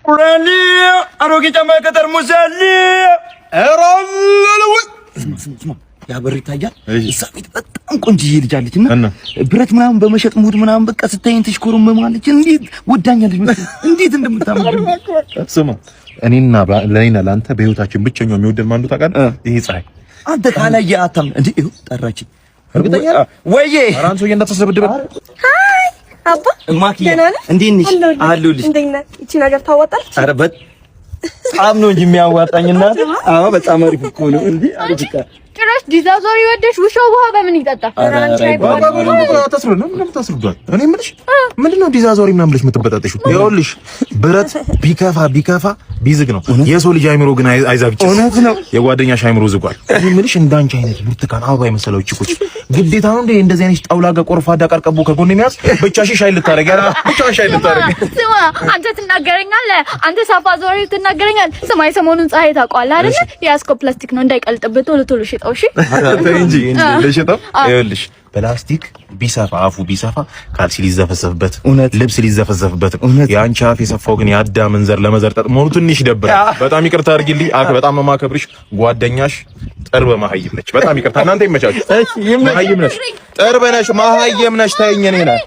ቁራሌ አሮጌ ጫማ ከጠርሙስ አለ። ያ በር ይታያል። እዛ ቤት በጣም ቆንጅዬ ልጅ አለች እና ብረት ምናምን በመሸጥ mood ምናምን በቃ ስታይን ትሽኮረመማለች። እንዴት ወዳኛለች መሰለኝ፣ እንዴት እንደምታምር። ስማ፣ እኔና ለእኔና ለአንተ በህይወታችን ብቸኛው የሚወደን ማን እንደው ታውቃለህ? ይሄ ፀሐይ። አንተ ካላየህ አታም እንዴ? ይኸው ጠራችኝ። እርግጠኛ ወይዬ። ኧረ አንተ ሰውዬ እንዳታስደበድበን። አባ። ማኪዬ። ደህና ነህ? እንዴት ነሽ? አለሁልህ። አለሁልሽ። እንዴት ነህ? ይቺ ነገር ታዋጣለች? ኧረ በጣም ነው እንጂ የሚያዋጣኝ እናቴ። አዎ፣ በጣም አሪፍ እኮ ነው። እንዴ፣ አሪፍ እኮ። ጭራሽ ዲዛዞሪ ወደሽ ውሻው ውሃ በምን ይጠጣ? ኧረ ኧረ አይባልም። ታስሩዷል። እኔ የምልሽ ምንድን ነው ዲዛዞሪ ምናምን ብለሽ የምትበጣጠሽው? ይኸውልሽ፣ ብረት ቢከፋ ቢከፋ ቢዝግ ነው። የሰው ልጅ አይምሮ ግን አይዛግጭም። እውነት ነው። የጓደኛሽ አይምሮ ዝጓል። እኔ የምልሽ እንዳንቺ አይነት ብርቱካን አበባ የመሰለው ቺኮች ግዴታ ነው እንዴ እንደዚህ አይነት ጣውላ ጋር ቆርፋዳ ቀርቀቦ ከጎን የሚያዝ ብቻሽን ሻይ ልታረጊ? ኧረ ብቻሽን ሻይ ልታረጊ። ስማ፣ አንተ ትናገረኛለህ፣ አንተ ሳፋ ዞሪ ትናገረኛለህ። ስማ፣ የሰሞኑን ፀሐይ ታውቀዋለህ አይደለ? የያዝከው ፕላስቲክ ነው፣ እንዳይቀልጥብህ ቶሎ ቶሎ ሽጠው። እሺ? ተይ እንጂ ልሽጠው። ይኸውልሽ፣ ፕላስቲክ ቢሰፋ፣ አፉ ቢሰፋ ካልሲ ሊዘፈዘፍበት፣ ልብስ ሊዘፈዘፍበት ነው። የአንቺ አፍ የሰፋው ግን የአዳምን ዘር ለመዘርጠጥ መሆኑ ትንሽ ይደብራል። በጣም ይቅርታ አድርጊልኝ። አክ በጣም ነው የማከብርሽ። ጓደኛሽ ጥርብ መሀይም ነች። በጣም ይቅርታ። እናንተ ይመቻችሁ። መሀይም ነሽ፣ ጥርብ ነሽ፣ መሀይም ነሽ። ተይኝ እኔ ነኝ።